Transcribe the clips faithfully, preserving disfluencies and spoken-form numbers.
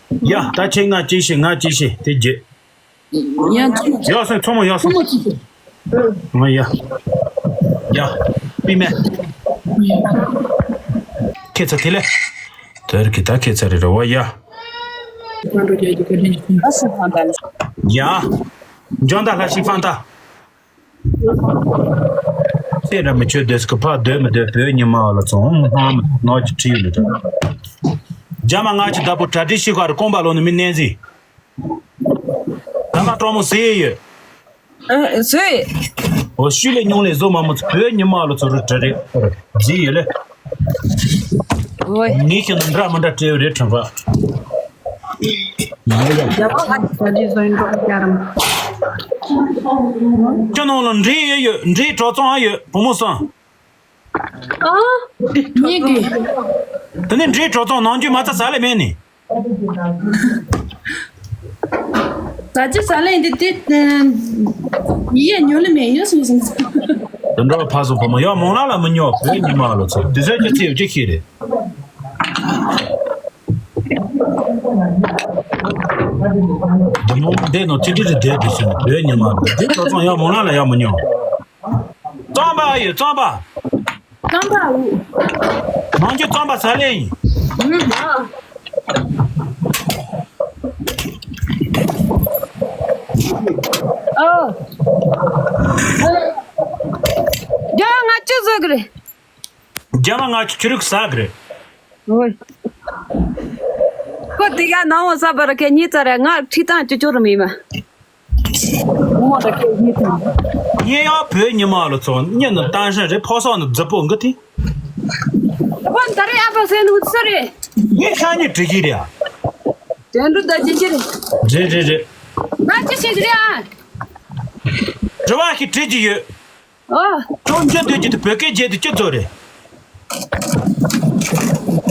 ཡ། ད་ཁྱེད་ང་གཅིག་བྱེད། ང་གཅིག་བྱེད། དེ་རྗེས། ཡང་ཚོ་ཡག་སོང་། མཚོ་མོ་ཡག་སོང་། ང་ཡ། ཡ། པི་མེ། ཁྱེད་ཚ་དེ་ལས། དེར་གི་ད་ཁྱེད་ཚ་རེ་རེ་བ་ཡ། ཡ། འཇང་ད་ལྷ་ཞིག་ཕང་ད། དེ་ར་མི་ཆོས་དེ་སྐུ་ཕ་སྡོད་མི་སྡོད་བོད་ཉི་མ་ལ་ཚོང་ཧང་ནོ་ཅི་ཁྲིད་ལ། རྒྱ་མ་ང་ཅི་ད་པོ་གྲ་སྒྲིག་ཤིག་ག་ར་ཀོང་པ་ལོ་ནི་མི་ནན་ཟི། ད་ང་གྲོགས་མོ་ཟི་ཡོད། ཨ་ཟི། འོ་ཤུལ་ལས་ཉུང་ལས་བཟོ་མ་མོ་ཚོ་བོད་ཉི་མ་ལ་ཚོ་རུ་གྲ་རེ་ཟི་ཡོད་ལེ། ངས་ཀྱང་འདྲ་མི་འདྲ་སྤྲད་ཡོད་རེད་དྲན་པ། རྒྱ་མ་ང་ཅི་གྲ་སྒྲིག་བཟོ་ཡིན་འགྲོ་རྒྱ་རམ། ཁྱོད་ནང་ལ་འདྲེ་ཡོད་ཡོད། འདྲེ་གྲོགས་ཚང་ཡོད་བུ་མོ་སང་། ཨ། ངེད་ཀྱི། དེ་ནས་འདྲེ་གྲོགས་ཚང་ནང་རྒྱུ་མ་རྩ་ས་ལས་མེད་ནི། ད་ཅི་ས་ལས་འདི་དེ་ཡིད་ཉོ་ལི་མེད་ཡོད་སོང་སོང་། དེ་འདྲ་ཕ་སོང་བུ་མོ་ཡག་མོང་ལ་ལ་མི་ཉོ་བོད་ཉི་མ་ལ་ཚོ་དེ་ཚོ་ཅི་ཚེ་ཡོད་ཅི་ཤེས་རེད། དེ་མོ་འདས་ནོ་ཅི་འདྲི་རེ་བསྡད་དེ་སོང་བོད་ཉི་མ་ལ་འདི་གྲོགས་ཚང་ཡག་མོང་ལ་ལ་ཡག་མི་ཉོ། རྩམ་པ་ཡོད་རྩམ་པ། རྩམ་པ་ཡོད། མང་ཆེ་རྩམ་པ་ཟ་ལེ་ཡིན། ཨུམ། ཨོ། རྒྱ་ང་ཅི་བཟོ་གི་རེད། རྒྱ་མ་ང་ཆུ་ཆུ་རིགས་ཟ་གི་རེད། ཨོ། ཁོ་དེ་ག་ནང་བ་ཟ་བར་ཁེ་གཉིས་ཙམ་རེད། ང་ཁྲིད་སྟངས་ཅི་ཅོ་རུ་མིན་མ། ངས་ཡང་བོད་ཉི་མ་ལ་ཚོ་གཉིད་ནི་བཏང་ཤ་རེད། ཕོ་སོགས་ནི་རྫི་པོ་འགི་ཐི། ཁོ་ད་རེས་ཨ་ཕ་སེ་ནུ་སུ་རེད། ངས་ཤ་ཉེ་དྲི་གི་རེད། དོན་འགྲུབ་ད་ཅི་ཅི་རེད། རེད་རེད་རེད། ང་ཅི་ཞིག་རེད་ཨ། དྲི་བ་ཞིག་དྲི་གི་ཡོད། ཨོ། ཁྱོད་འཇོན་འདོད་ཀྱི་དེ་བོད་སྐད་བརྗེད་དུ་ཅི་ཚོ་རེད།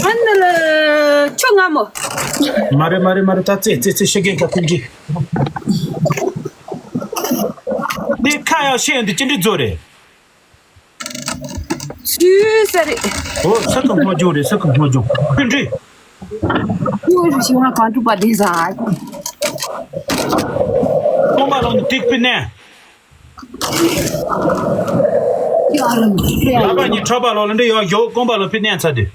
ཨ་ནི་ལ་ཆུ་ང་མོ། མ་རེད་མ་རེད་མ་རེད། ད་ཙེ་ཙེ་ཙེ་ཤི་རྒན་ཁ་ཕིན་གྱི། འདི་ཁ་ཡག་ཤེས་འདི་ཅི་འདྲི་ཚོ་རེད། ཚུལ་ས་རེད། ཨོ་ས་ཁམས་ཕོ་ཅོ་རེད། ས་ཁམས་ཕོ་ཅོ་ཕིན་གྱི། ཁྱོད་རུ་ཞིག་ང་གང་ཐུབ་པ་འདི་ཟ། ཁོང་པ་ལོ་ནི་ཏིག་པི་ནས། ལག་པ་གཉིས་ཁྲོ་པ་ལོ་ལ་འདྲི་ཡོད་ཡོད། ཀོང་པ་ལོ་ཕི་ནས་ཚ་དུས།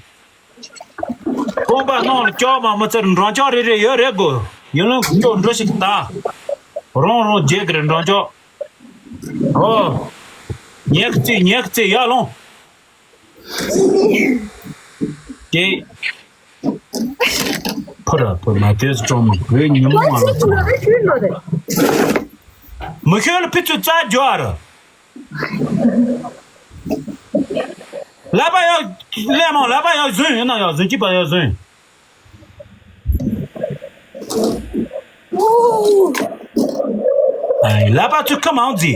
ཀོང་པ་ནང་ལ་སྐྱོག་མ་མི་ཚར་འགྲོ་ཆོག་རེ་རེ་ཡོད་རེད་གོ། ཡིན་ལུང་སྐྱོག་འགྲོ་ཞིག་ད། རོང་རོང་རྗེས་ཀྱི་རེད་འགྲོ་ཆོག་ཨོ། ཉེག་ཙི་ཉེག་ཙི་ཡར་ལོངས། ཀྱེ། ཕོ་ར་ཕོ་མ་དེས་ཀྲོང་མི་བོད་ཉི་མ་མ་ལ་ཚོ། མི་ཤོད་ལ་ཕི་ཚུ་རྩ་རྒྱུ་ཨ་ར། ལ་པ་ཡག་ལས་མང་ལ་པ་ཡག་བཟུང་ཡོད་ན་ཡག་བཟུང་གཅིག་པ་ཡག་བཟུང་། ཨའི་ལ་པ་ཚུ་ཁ་མང་རྫི།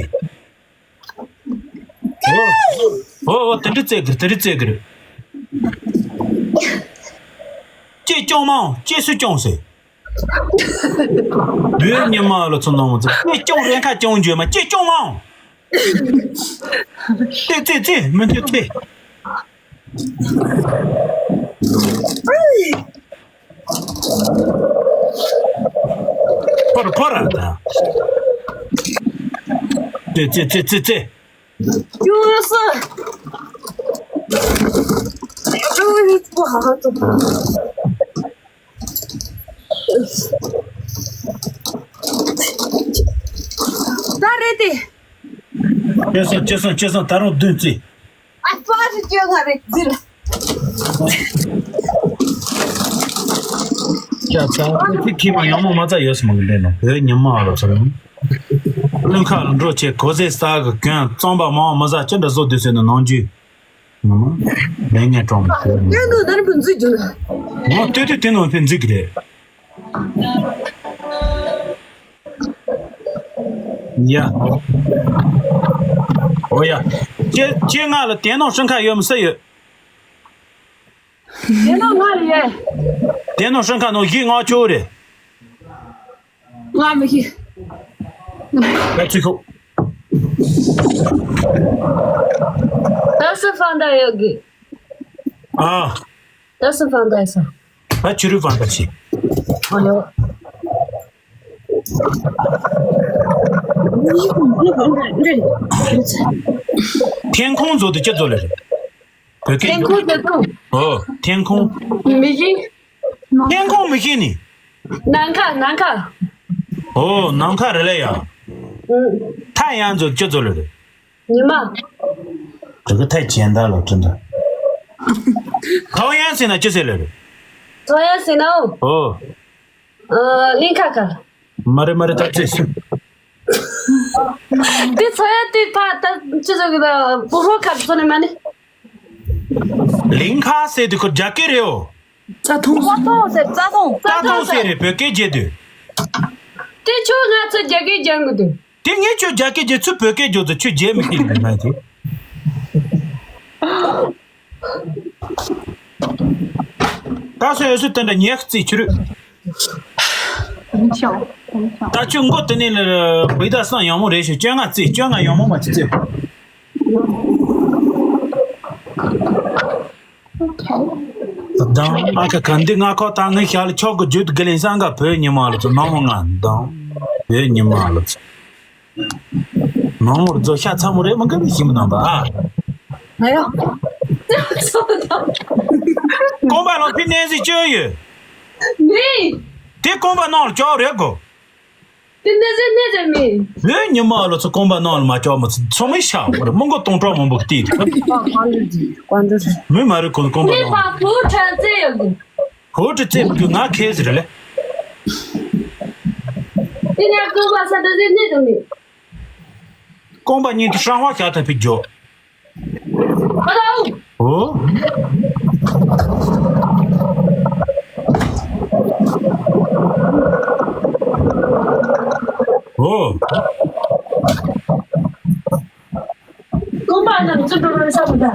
ཨོ་ཨོ་ཨོ། དེ་འདྲ་རྩེ་གིར་དེ་འདྲ་རྩེ་གིར། ཅེ་སྐྱོང་མང་ཅེ་སུ་སྐྱོང་ཟེར། བོད་ཉི་མ་ལ་ཚོ་ནང་མ་ཚོ་ཅེ་སྐྱོང་རེན་ཁ་སྐྱོང་འཇོད་མ་ཅེ་སྐྱོང་མང་། ཙེ་ཙེ་ཙེ་མི་འདུག་ཙེ། ཕོར་ཕོར་ཨ་ད། ཙེ་ཙེ་ཙེ་ཙེ་ཙེ། ཅུ་སི། ཅུ་སི་པོ་ཧ་ཧ་ཙོ། ད་རེད་དེ། ཅེ་སོང་ཅེ་སོང་ཅེ་སོང་ད་རུང་བདུན་རྩི། ཨ་ཕ་རི་ཅོ་ང་རེད་ཟིན། ཅ་ཚ་ཁི་ཁི་མ་ཡང་མོ་མ་ཚ་ཡོད་སི་མང་གི་ལེ་ནོ་བོད་ཉི་མ་ཨ་ལོ་ཚ་ལོ། བློན་ཁ་ལ་འགྲོ་ཆེ་གོ་ཟེ་ས་གི་གྱོན་རྩམ་པ་མང་མི་ཟ་ཅི་འདྲ་བཟོ་དུས་ཟེར་ནོ་ནང་རྒྱུས། ལས་ངན་གྲོང་མི་ཁྱོད་ནི། ཡོད་ནོ་ད་རིང་བུ་འཛུགས་རྒྱུ་ན། ངོ་ལྟོས་དུས་དེ་ནོ་ཕན་འཛུགས་ཀྱི་རེད། ཡ། ཨོ་ཡ། ཁྱེད་ཁྱེད་ང་ལ་དེ་ནོ་ཧྲང་ཁ་ཡོད་མི་སུ་ཡོད། དེ་ནོ་ང་རེད། དེ་ནོ་ཧྲང་ཁ་ནོ་གཞི་ང་ཆོ་རེད། ང་མི་ཤེས། ད་ཚིག་ཤོག་ད་སུ་ཧྥང་ད་ཡོད་གི་ཨ། ད་སུ་ཧྥང་ད་ཡོད་ས། ད་ཆུ་རུ་ཧྥང་ད་ཤི། ཐེན་ཁུང་ཟེར་དེ་ཅི་ཟེར་ལེ་རེད། བོད་སྐད། ཐེན་ཁུང་ཟེར་དུས། ཨོ། ཐེན་ཁུང་། མི་ཤེས། ཐེན་ཁུང་མི་ཤེས་ནི། ནམ་མཁའ། ནམ་མཁའ། ཨོ། ནམ་མཁའ་རེད་ལེ་ཡ། ཨུ། ཐའེ་ཡན་ཟེར་ཅི་ཟེར་ལེ་རེད། ཉི་མ། དེ་གི་ཐའེ་ཅན་ད་ལོ་དྲན་ད། ཐའེ་ཡན་ཟེར་ན་ཅི་ཟེར་ལེ་རེད། ཐའེ་ཡན་ཟེར་ན། ཨོ། ཨ། གླིང་ཁ་ཁ། མ་རེད་མ་རེད། ད་ཅི་ཟེར། དེ་ཚོ་ཡ་དེ་ཕ་ད་ཅི་ཟེར་གི་ད་བུ་ཧོ་ཁ་ཚོ་ནི་མ་ནི། གླིང་ཁ་ཟེར་དུས་ཁོ་རྒྱ་སྐད་རེད་འོ། རྩྭ་ཐང་། རྩྭ་ཐང་ཟེར། རྩྭ་ཐང་། རྩྭ་ཐང་ཟེར་རེད། བོད་སྐད་བརྗེད་དུས། དེ་ཁྱོད་ང་ཚོ་རྒྱ་སྐད་སྦྱང་གི་འདུག་དེ་ངས་ཁྱོད་རྒྱ་སྐད་བརྗེད། ཚུར་བོད་སྐད་བརྗོད་དུས་ཁྱོད་རྒྱས་མི་སྐད་ཡིན་ན་དེ། ད་སོ་ཡོད་སུ་དེ་འདྲ་ཉེག་རྩིས་ཆུ་རུད། ད་ཁྱོད་མགོ་དེ་ནས་ལ་བི་ད་སང་ཡང་མོ་རེད་ཤོད། བཅོ་ལྔ་རྩིས། བཅོ་ལྔ་ཡང་མོ་མ་ཅི་རྩིས། དང་ཨ་ཁ་ཁ་འདི་ང་ཁོ་ད་ངའི་ཞལ་ཆོག་གི་བརྗོད་དགེ་ལེན་སང་ག་བོད་ཉི་མ་ལ་ཚོ་མ་འོང་ང་དང་། བོད་ཉི་མ་ལ་ཚོ། མང་བོར་རྫོགས་ཤ་ཚ་མོ་རེད་མི་འགའ་མི་ཤིང་མི་ནང་པ་ཨ། ང་ཡང་། རྐང་པ་ནང་ཕི་ནན་སི་བཅོས་ཡོད། མེད། དེ་རྐང་པ་ནང་ལ་ཅོག་རེད་གོ། དེ་ནན་སི་ནན་སི་མེད། བོད་ཉི་མ་ལ་ཚོ་རྐང་པ་ནང་ལ་མ་ཅོག་མི་ཚོ་མི་ཤ་བོར་མི་མགོ་སྟོང་ཕྲག་མང་པོ་གི་བལྟས་ཏེ། མི་མ་རེད་ཁོ་རྐང་པ་ནང་། ཕ་བུ་ཁྲ་རྩེ་ཡོད་གི། ཧོ་ཏི་རྩེ་མི་དགོས། ང་ཁེ་ཟེར་ལེ། དེ་ནས་རྐང་པ་ས་འདྲ་ཟེར་གནས་དང་མེད། རྐང་པ་གཉིས་དེ་ཧྲང་ཧྭ་ཤ་ཐབས་པའི་རྒྱོ། ཨ་ལའོ། ཨོ། ཨོ། རྐང་པ་རྣམས་ཅི་འགྲོ་རུང་ས་མི་ད།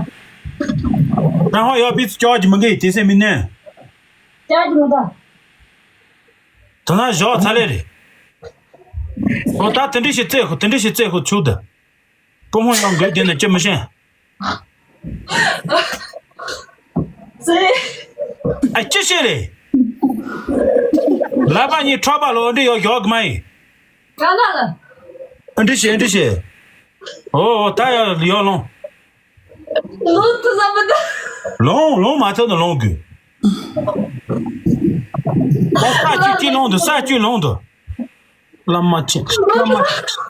ཧྲང་ཧྭ་ཡོད་པའི་ཅོག་གི་མི་འགའི་དེ་སེ་མི་ནས། ཅག་གི་མི་ད། དེ་ན་བཞག་ཚ་ལེ་རེད། ཨོ་ད་དེ་འདྲ་ཞིག་རྩེ་ཁོ། དེ་འདྲ་ཞིག་རྩེ་ཁོ་ཆུག་ད། བུ་མོ་ཡང་དགོས་དེ་ན་ཅི་མི་ཤེས། རྩེ། ཨ་ཅི་ཤེས་རེད། ལབ་པ་ཉིད་འཕྲོག་པ་ལོ་འདྲི་ཡོད་ཞོག་གི་མ་ཡིན། ག་ན་ལ། ཨ་འདྲི་ཤེས་ཨ་འདྲི་ཤེས། ཨོ་ཨོ་ད་ཡ་ཡོད་ལོང་། ལོ་དུ་ཟ་མི་ད། ལོང་ལོང་མ་ཐོན་ན་ལོང་དགོས། ཨོ་ས་བཅུ་གཅིག་ལོང་དུ། ས་བཅུ་ལོང་དུ། བླ་མ་ཆེ། བླ་མ་ཆེ།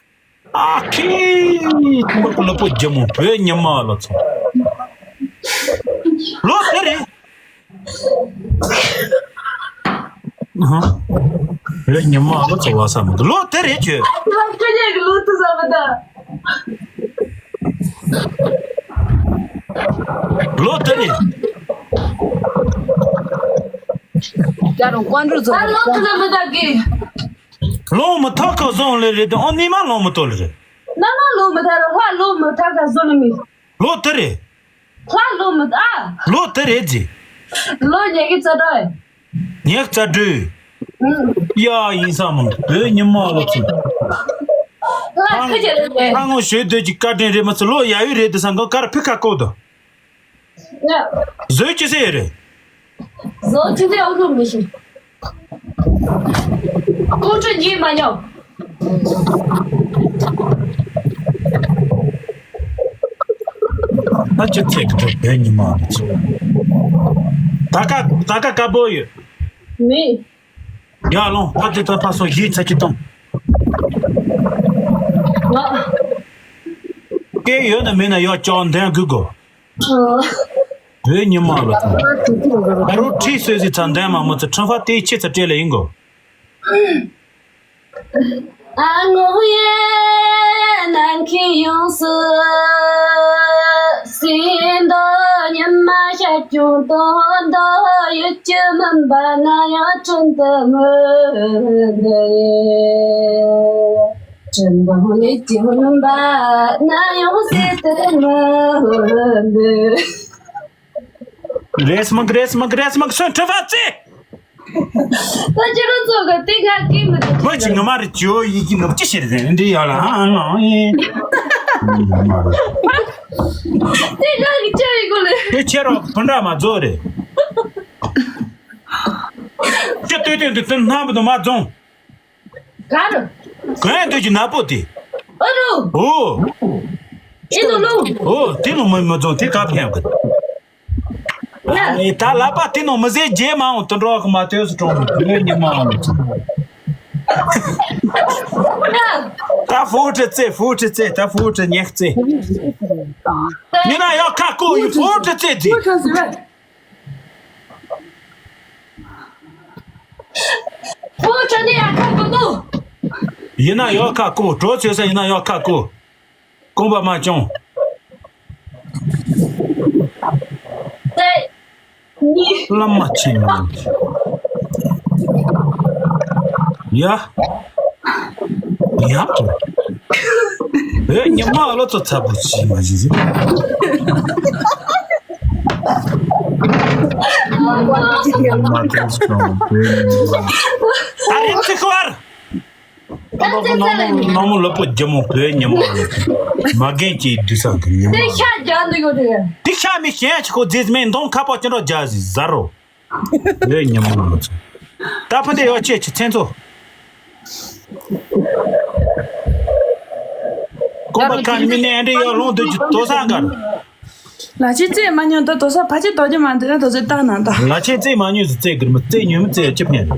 ཨ་ཁི། ཁོང་པོ་ལོ་པོ་རྒྱ་མོ་བོད་ཉི་མ་ལ་ཚོ། ལོ་དེ་རེད། ཧ། བོད་ཉི་མ་ལ་ཚོ་བ་ས་མི་འདུག་ལོ་དེ་རེད་ཁྱོད། ཁྱོད་ཀྱི་ལོ་དུ་ཟ་མི་ད། ལོ་དེ་རེད། ད་རུང་ཀོན་ཀྲུ་ཛོ། ཨ་ལོ་དུ་ཟ་མི་ད་གི། ལོང་མི་ཐོག་ཁ་བཟུང་ལེ་རེད་དེ། ཨོ་ནི་མ་ལོང་མི་ཐོག་ལེ་རེད། ན་ན་ལོང་མི་ཐོག་ལ་ཧ་ལོང་མི་ཐོག་ཁ་བཟུང་ལེ་མི། ལོ་དེ་རེད། ལྷ་ལོ་མི་ཨ། ལོ་དེ་རེད་ཟེ། ལོ་ཉེ་གི་རྩ་འགྲོ། ཉེ་རྩ་འགྲོ། ཨུ། ཡ་ཡིན་ས་མང་བོད་ཉི་མ་ལོ་ཚོ། ལྷ་ཁ་ཅེ་རེད་ལེ། ཨ་ངོ་ཞོལ་སྡོད་ཀྱི་བཀའ་དྲིན་རེད་མ་ཚོ། ལོ་ཡ་ཡུ་རེད་དེ་ས་འགོ་ཀར་ཕི་ཁ་ཀོ་དོ། ཡ། བཟོས་ཅི་ཟེར་རེད། བཟོ་ཅི་ཟེར་ཨོ་ལོ་མི་ཤེས། ཁོང་ཁྲོ་ཉིད་མ་ཉོ། ད་ཅི་ཚེ་གི་བོད་ཉི་མ་ལ་ཚོ། ད་ཀ་ད་ཀ་ཀ་བོ་ཡོད། མེད། ཡ་ལོང་ཕ་དེ་ད་ཕ་སོ་ཡིད་ཚ་ཅི་གཏོང་། ང་། སྐད་ཡོད་ན་མེད་ན་ཡོད་ཅོག་འདོན་དགོས་གོ། བོད་ཉི་མ་ལ་ད་རུང་ཁྲིད་སོས་སི་ཚ་འདན་མ་མོ་ཚ་ཁྲང་ཧྥ་དེའི་ཆེ་ཚ་སྤྲད་ལ་ཡིན་གོ། ཨ་ངོ་ཡེ་ནང་གི་ཡོངས་སུ་ཟིན་ཏོ། ཉི་མ་ཤར་ཀྱང་ཏོང་ཏོ། ཡུལ་གྱི་མུན་པ་ན་ཡང་ཁྲིན་ཏུ་མི་འདི། ཁྲིན་ཏུ་ཡུལ་གྱི་མུན་པ་ན་ཡང་ཟིན་ཏུ་མི་འདི། རེས་མ་གི་རེས་མ་གི་རེས་མ་གི་སོན་ཁྲི་ཕ་ཙི། ད་ཅི་རུ་ཚོ་ག་དེ་ག་གི་མི་འདུག་མ་ཅི་ང་མ་རེ་ཅོ་ཡི་གི་ནོ་ཅི་ཤེས་རེད་འདི་ཡ་ལ་ཨ་ཨ་ཨེ། དེ་ག་གི་ཅོ་ཡི་གོ་ལེ། དེ་ཁྱེད་རོ་བུ་འདྲ་མ་རྫོགས་རེད། ཅི་ཏུ། དེ་དེ་དེ་སྣང་བ་དུ་མ་བཙོང་། ག་རུ། གོན་འདོད་ཀྱི་ནག་པོ་དེ། ཨ་རུ། ཨོ། ཨི་དུ་ལུ། ཨོ་དེ་ལུ་མི་མི་བཙོང་དེ་ག་ཕན་གི། ཨེ་ད་ལ་པ་དེ་ནང་མི་ཟེར་རྗེས་མ་འོང་དུ་འགྲོ་གི་མ་ཐོས་སུ་གྲོང་གི་ཉི་མ་འོང་། ད་ཧྥུ་ཁྲི་རྩེ་ཧྥུ་ཁྲི་རྩེ་ད་ཧྥུ་ཁྲི་ཉེག་རྩེ། ཉི་ན་ཡག་ཁ་ཀོ་ཡི་ཧྥུ་ཁྲི་རྩེ་དེ། ཁོ་ཁྲ་ནི་ཡ་ཁ་གོ་གོ། ཡིན་ན་ཡོག་ཁ་ཀོ་གྲོ་ཚོད་ས་ཡིན་ན་ཡོག་ཁ་ཀོ། རྐང་པ་མ་བྱུང་། ཏེ། ནི། བླ་མ་ཆེན་མོ། ཡ། ཡ། ཨེ་ཉི་མ་ལོ་ཚོ་ཚ་པོ་ཅི་མ་ཞིག་ཟིན། ཉི་མ་དེ་སོང་བོད་ཉི་མ། ད་རེད་ཚིག་བར། ད་ནོ་མོ་ནོ་མོ་ལོ་པོ་རྒྱ་མོ་བོད་ཉི་མ་ལོ་མ་རྒན་གྱི་དུས་སང་གི་ཉི་མ། དེ་ཤ་རྒྱག་འདི་གོ་དེ། དེ་ཤ་མི་གཞན་ཅི་ཁོ་རྫིས་མེད་འདོང་ཁ་པོ་ཅི་འགྲོ་རྒྱག་ཟི་ཟ་རོ། ལོས་ཉིན་མོ་ང་ཚོ། ད་ཕ་འདི་ཡོ་ཆེ་ཆེ་མཚན་ཚོ། ཀོང་པ་ཁ་མི་ནས་ཨ་འདྲེ་ཡོ་ལོང་དུ་ཅི་དོ་ས་གར། ལ་ཆེ་རྩེ་མ་ཉོན་ད་དོ་ས་ཕ་ཆེ་དོ་ཅི་མ་འདི་ན་དོ་ས་ཏག་ན་ད། ལ་ཆེ་རྩེ་མ་ཉོན་ཟི་རྩེ་གིར་མི་རྩེ་ཉོན་མི་རྩེ་ཅི་ཕན།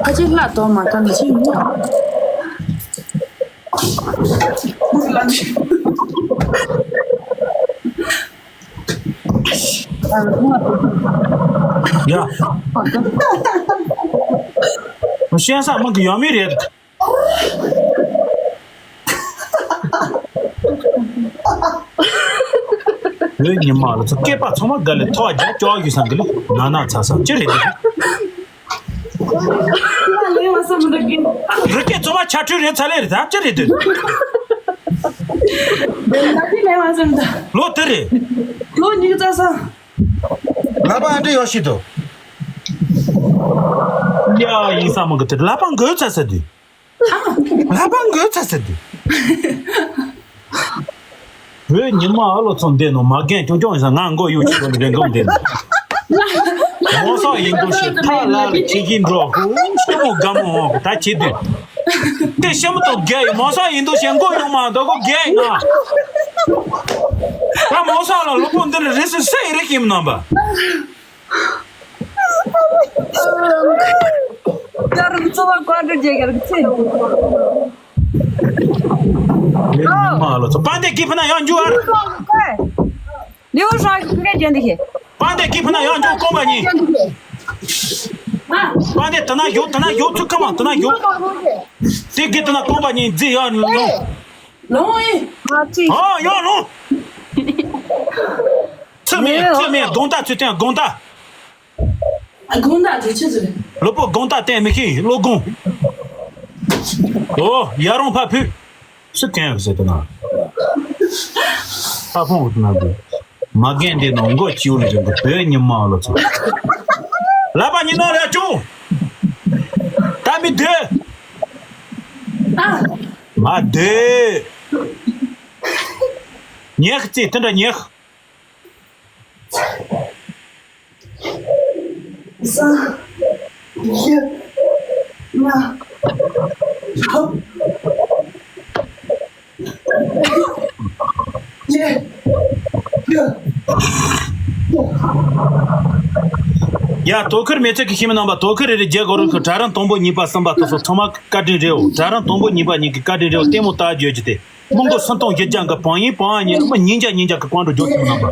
ཕ་ཆེ་ལྷ་དོ་མ་ད་ལ་ཆེ་ཉོན། ཡ། ཤེས་ས་མི་གི་ཡོད་མེད་རེད། བོད་ཉི་མ་ལ་ཚོ་སྐེད་པ་ཚང་མ་དགའ་ལེ་ཐོག་རྒྱ་ཅོག་ཡོད་སང་གི་ལེ་ན་ན་ཚ་ས་ཅི་རེད་དེ། རི་སྐེད་ཚོ་མ་ཆ་འཕྲུལ་རེད་ཚ་ལེ་རེད་ད་ཅི་རེད་དེ། ལོ་དེ་རེད། ལོ་ཉིས་རྩ་ས། ལ་པ་ཨ་འདྲེ་ཡོ་ཤི་དོ། ཡ་ཡིན་ས་མ་གི་དེ་ལ་པ་འགོས་ཚ་ས་དེ། ལ་པ་འགོས་ཚ་ས་དེ། བོད་ཉི་མ་ཨ་ལོ་ཚོ་འདི་ནོ་མ་རྒན་ཀྱོང་ཀྱོང་ཡིན་ས་ང་མགོ་གཡུག་ཅིག་གོ་ནི་རེ་འགོ་འདི་ནོ། མོ་སོགས་ཡིན་འདུག་ཞེས་ཐག་ལ་ལ་ཁྱེད་ཀྱིས་འགྲོ་ཧུ་ཤི་མོ་དགའ་མོ་འོང་ད་ཁྱེད་དུས། དེ་ཤི་མོ་ཏོ་རྒྱ་ཡི་མོ་སོགས་ཡིན་འདུག་ཞེས་མགོ་ཡོང་མ་འདོ་གོ་རྒྱ་ཡི་ང་། ད་མོ་སོགས་ལ་ལོ་པོ་འདི་ལ་རེ་སི་སེ་ཡི་རེ་ཁྱིམ་ནམ་པ། ཀར་མཚོ་བ་ཀར་འགྲོ་རྒྱལ་གར་ཚེ། ལེ་ཉི་མ་ལ་ཚོ་པན་དེ་ཀི་ཕི་ན་ཡང་འཇུ་ཨར། ལེའུ་ཧྲ་གི་ཕི་རྒྱན་འདི་ཁེ། པན་དེ་ཀི་ཕི་ན་ཡང་འཇུ་ཀོང་པ་ཉིན། པན་དེ་ཏི་ན་ཡོ་ཏི་ན་ཡོ་ཚུ་ཀ་མ་ཏི་ན་ཡོ། དེ་གི་ཏི་ན་ཀོང་པ་ཉིན་རྫི་ཡང་ལོ། ལོང་ཨེ། ཨ་ཡོ་ལོང་། ཚུ་མེ་ཚུ་མེ་དགོང་ད་ཚུ་ཏན་དགོང་ད། དགོང་དག་དུས་ཆེན་ཟེར། ལོ་པོ་དགོང་དག་བསྟན་མི་ཤེས་བློ་དགོངས། ཨོ་ཡ་རོང་ཕ་ཕུ། སུ་གན་ཟེར་དུ་ན། ཕ་ཕུང་དུ་ན་དུ། མ་རྒན་འདི་ནང་མགོ་ཅིའུ་ལ་རིང་གི་བོད་ཉི་མ་ལོ་ཚོ། ལ་པ་ཉི་ནོ་ལ་ཅུ། ད་མི་སྡོད། མ་སྡོད། ཉེག་ཙི་དེ་འདྲ་ཉེག་ས། ཡ། ང་། ཧོ། ཡ། ཡ། ཡ། དོ་ཁུར་མེ་ཚེ་གི་ཤི་མི་རྣམ་པ་དོ་ཁུར་རེ་རེ་རྒྱལ་གོ་རུ་ཁུ་གྲྭ་རང་དང་པོ་གཉིས་པ་གསུམ་པ་དུ་སོ་ཚང་མ་བཀའ་དྲིན་རེའོ། གྲྭ་རང་དང་པོ་གཉིས་པ་གཉིས་ཀྱི་བཀའ་དྲིན་རེའོ། ལྟད་མོ་ལྟ་རྒྱུ་ཅི་སྟེ། མོང་གོ་སུམ་སྟོང་བཞི་བརྒྱ་འགའ་བང་ཡིན་བང་ཉིན་ལ་མི་ཉིས་བརྒྱ་ཉིས་བརྒྱ་གི་ཀོང་འགྲོ་འཇོག་ཐུབ་རྣམ་པ།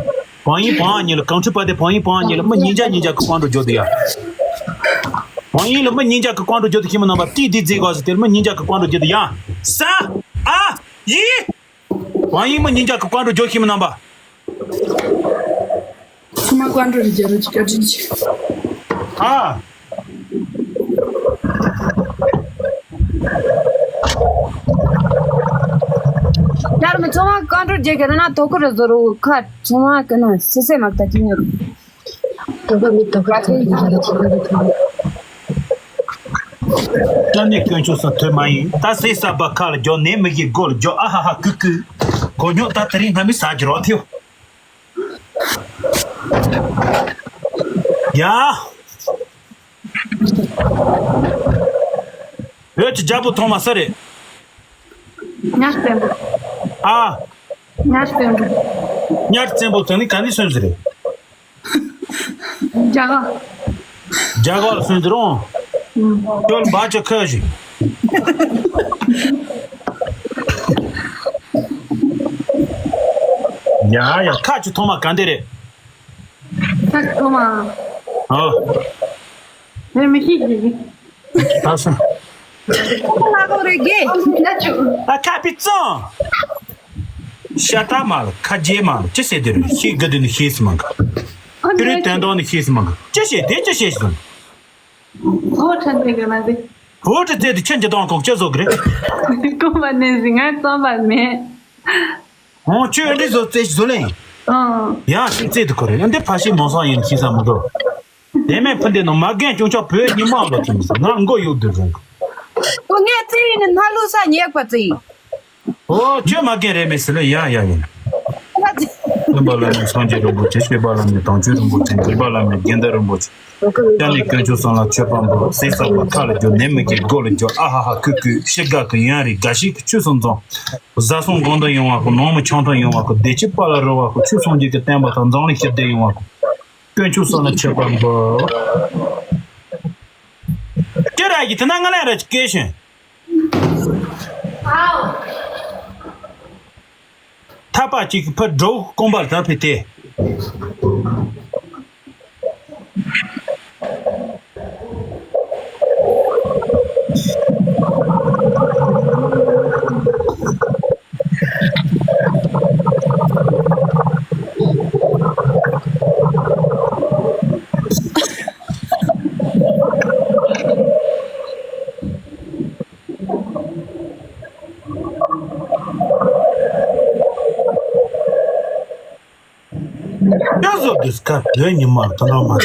བང་ཡིན་བང་ཉིན་ལ་གང་ཁྲི་པ་དེ་བང་ཡིན་བང་ཉིན་ལ་མི་ཉིས་བརྒྱ་ཉིས་བརྒྱ་གི་ཀོང་འགྲོ་འཇོག་དུ་ཡ། བང་ཡིན་ལ་མི་ཉིས་བརྒྱ་གི་ཀོང་འགྲོ་འཇོག་ཏུ་ཁྱིམ་རྣམ་པ་ཏི་ཏི་རྫི་གོ་ཟི་དེར་མི་ཉིས་བརྒྱ་གི་ཀོང་འགྲོ་འཇོག་དུ་ཡ། ས། ཨ། ཡི། བང་ཡིན་མི་ཉིས་བརྒྱ་གི་ཀོང་འགྲོ་འཇོག་ཁྱིམ་རྣམ་པ། ཚང་མ་ཀོང་འགྲོ་རི་རྒྱ་རུ་ཅི་ཀ་ཅི་ཅི། ཨ། ཡར་མི་ཚང་མ་ཀོང་འགྲོ་རྒྱག་གི་རེད་ན་དོ་ཁུ་རེ་བཟོ་རུ་ཁ་ཚང་མ་ཀི་ན་སི་སེ་མ་ཀ་ཅི་ཉོ་རུ། དོ་ཁུ་མི་དོ་ཁུ་ཅི་ཉོ་རུ་ཅི་ཉོ་རུ་ཅི་ཉོ་རུ། ཀ་ནི་དཀོན་མཆོག་ས་ཐོས་མ་ཡིན་ད་སེ་ས་བ་ཁ་ལ་འཇོག་ནས་མི་གི་མགོ་ལ་འཇོག་ཨ་ཧ་ཧ་ཀུ་ཀུ། གོ་ཉོག་ད་དེ་རིང་སྔ་མི་ས་ཀྱི་རོགས་ཐེའོ། ཡ། བོད་ཀྱི་རྒྱལ་པོ་ཐོག་མ་སུ་རེད། ཉར་བཙན་པོ། ཨ། ཉར་བཙན་པོ། ཉར་བཙན་པོ་དེ་ནི་ག་ནས་སོན་ཟེར་རེད། རྒྱ་གར། རྒྱ་གར་ལ་སོན་ཟེར་རོང་། ཨུམ། ཁྱོད་ལ་བ་ཅི་ཁ་ཞིག་ཡ་ཡ་ཁ་ཅི་ཐོག་མ་ག་འདི་རེད། ཁ་ཅི་ཐོག་མ། ཨོ། ངས་མི་ཤེས་ཀྱི། ད་སོང་། ལ་གོ་རེ་གེ། ད་ཁ་པི་ཙོང་། ཤ་ཏ་མ་ལ་ཁ་རྗེ་མ་ལ་ཅི་ཟེར་དེ་རུ་ཤེས་དགོས་དུ་ནི་ཤེས་སི་མ་ག་ཁྱོད་རེ་དོན་དོན་ནི་ཤེས་སི་མ་ག་ཅི་བྱེད་དེ་ཅི་བྱེད་སོང་། ཨོ་ཁྲ་འདི་ག་ན་འདི། བོད་དུ་བཙལ་དུ་ཁྱོད་ཀྱི་དང་ཁོག་ཅི་བཟོ་གི་རེད། ཀོ་པ་ནས་ཟིན་ང་རྩམ་པ་མེད། ཨོ་ཁྱོད་འདི་བཟོ་བཙལ་བཟོ་ལེན། ཨང་། ཡང་ཤིག་བཙལ་དུ་ཁོ་རེ་འདི་ཕ་ཤི་མོ་སང་ཡིན་ཤི་ས་མི་འདུག་དེ་མིན་ཕུ་འདི་ནང་མ་རྒན་ཅུང་ཆ་བོད་ཉི་མ་ལོ་ཐུན་ང་མགོ་གཡུག་དུ་རུང་། ཨོ་ངས་བཙལ་ཡིན་ནི་སྣ་ལུ་ས་ཉེག་པ་བཙལ་ཡིན། ཨོ་ཁྱོད་མ་རྒན་རེད་མེད་ཟེར་ལ་ཡ་ཡ་ཡིན། སྟོན་པ་བླ་མེད་སངས་རྒྱས་རིན་པོ་ཆེ། སྐྱེས་པ་བླ་མེད་དྭངས་བཅུད་རིན་པོ་ཆེ། འཇིགས་པ་བླ་མེད་དགེ་འདུན་རིན་པོ་ཆེ། སྐྱབས་གནས་དཀོན་མཆོག་གསུམ་ལ་མཆོད་པ་འབུལ། ཟས་བསགས་པ་མཐའ་ལ་རྒྱུ། ནད་མི་སྐྱེ་མགོ་ལ་རྒྱུ། ཨ་ཧ་ཧ་ཁུ་ཁུ་ཤི་དགའ་གི་ཡང་རིག་དགའ་ཞིག་གི་ཆུ་སོང་ཙང་། བཟའ་སོང་གང་དུ་ཡོང་བ་ཁོ། ནང་མི་ཆང་དུ་ཡོང་བ་ཁོ། བདེ་སྐྱིད་དཔལ་ལ་རོལ་བ་ཁོ། ཆོས་སངས་རྒྱས་ཀྱི་བསྟན་པ་དང་། འཛམ་གླིང་ཞི་བདེ་ཡོང་བ་ཁོ། དཀོན་མཆོག་གསུམ་ལ་མཆོད་པ་འབུལ། ཀྱེ་ར་ཡི་དེ་ན་ང་ལ་ར་ཅིག་སྐད་ཤོད། ཐག་པ་གཅིག་ཕར་འགྲོ་རྐང་པར་དར་ཕེ་སྟེ། ཡ་བཟོ་འདི་སྐབས་དོན་ཉི་མར་དོ་ནོ་མ་དེ།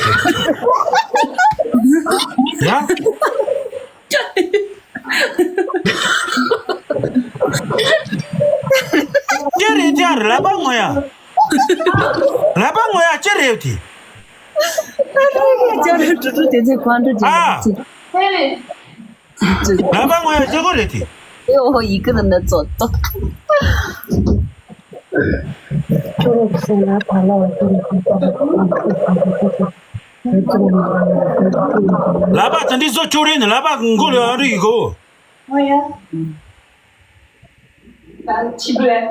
ཡ། ཅི་རེད་ཅར་ལ་པ་ངོ་ཡ། ལ་པ་ངོ་ཡ་ཅི་རེད་དེ། ཅར་ཀྲུ་ཀྲུ་དེ་ཚེ་ཁོང་ཀྲུ་ཨ། ཅི། ལ་པ་ངོ་ཡ་ཅི་གོ་རེད་དེ། ཨེ་ཨོ་ཡི་གེ་ལ་ན་ཙོ་ཏོ། ལ་པ་ད་འདི་བཟོ་ཆོག་རེད་ནི་ལ་པ་མགོ་ལ་ཨ་རི་ཡི་གོ། ཨོ་ཡ། ད་ཆི་བས།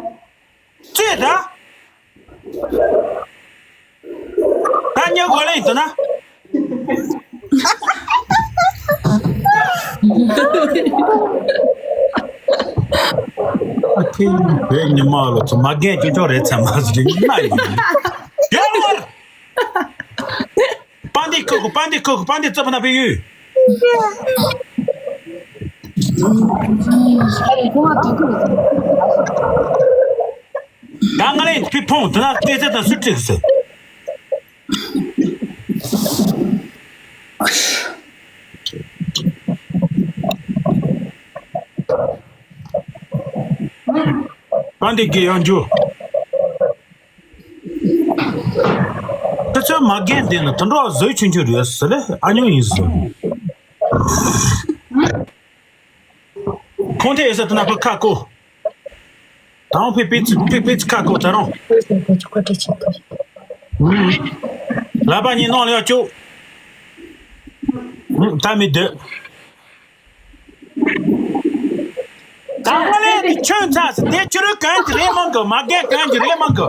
ཅེས་ད། ད་ཉེ་གོ་ལེ་ཡིན་ན། ཨ་ཁེ་བོད་ཉི་མ་ལོ་ཚོ་མ་རྒན་ཅོ་ཅོ་རེད་ཚེ་མ་ཟིན་ན་ཡིན། ཡོད་ལོར། པ་འདི་ཁོ་ཁོ་པ་འདི་ཁོ་ཁོ་པ་འདི་རྩི་པ་ན་པའི་ཡུལ། ད་ང་ལས་ཕི་ཕོང་དུ་ན་ལྟས་ཚད་དང་སུ་དྲེགས་སུ། པ་འདི་གི་ཡང་འཇུ། ཁྱོད་ཚོའི་མ་རྒན་དེ་ནི་དུད་འགྲོ་བཟོས་ཆུང་ཆུང་རེད་ཟེར་ལེ་ཨ་ཉོ་ཡིན་ཟེར། ཁོང་ཐེ་ཡོད་ས་དུ་ན་ཕ་ཁ་ཀོ། དང་ཕི་པི་ཚི་ཕི་པི་ཚི་ཁ་ཀོ་ད་རུང་། ལ་པ་གཉིས་ནང་ལ་ཡོད་ཅོ། ད་མི་སྡོད། ད་ང་ལས་དེ་ཆོས་ཚ་ཟེར་དེ་ཆུ་རུ་གན་གྱི་རེད་མང་གི་མ་རྒན་གན་གྱི་རེད་མང་གི།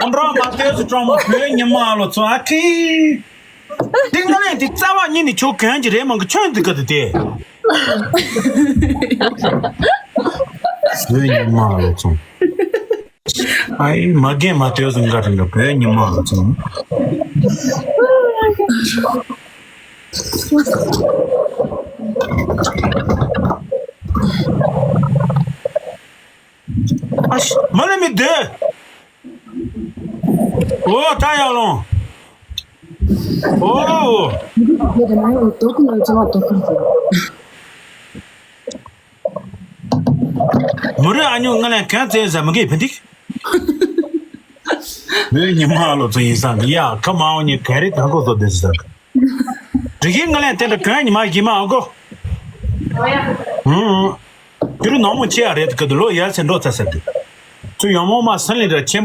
ཨམ་རོ་མ་ལྟོས་སུ་ཀྲོང་མོ་བོད་ཉི་མ་ལོ་ཚོ་ཨ་ཁི། དེ་ང་ལས་དེ་རྩ་བ་ཉིད་ནས་ཆོས་གན་གྱི་རེད་མང་གི་ཆོས་འདི་ག་དེ་དེ། བོད་ཉི་མ་ལོ་ཚོ། ཨའི་མ་རྒན་མ་ལྟོས་སུ་འགའ་རེ་འགའ་བོད་ཉི་མ་ལོ་ཚོ། ཨ་ཤི་མ་ལ་མི་སྡོད། ཨོ་ད་ཡར་ལོངས། ཨོ། མོ་རེ་ཨ་ཉོ་ང་ལ་གང་བཙལ་ཟ་མི་གི་ཕན་ཐིག་བོད་ཉི་མ་ལོ་ཚོ་ཡིན་སང་གི་ཡ་ཁ་མ་འོ་ཉི་ག་རེ་གང་གོ་ཚོ་དེ་ཟ་གི། རི་གི་ང་ལ་དེ་འདྲ་གང་ཉི་མ་ཡི་མ་འོ་གོ། ཧུང་། དེ་རུ་ནང་མོ་ཆེ་ཡ་རེད་གི་དུ་ལོ་ཡར་ཚེ་འགྲོ་ཚ་ཟེར་དུ། ཚུ་ཡང་མོ་མ་སན་ལི་འདྲ་ཆེན་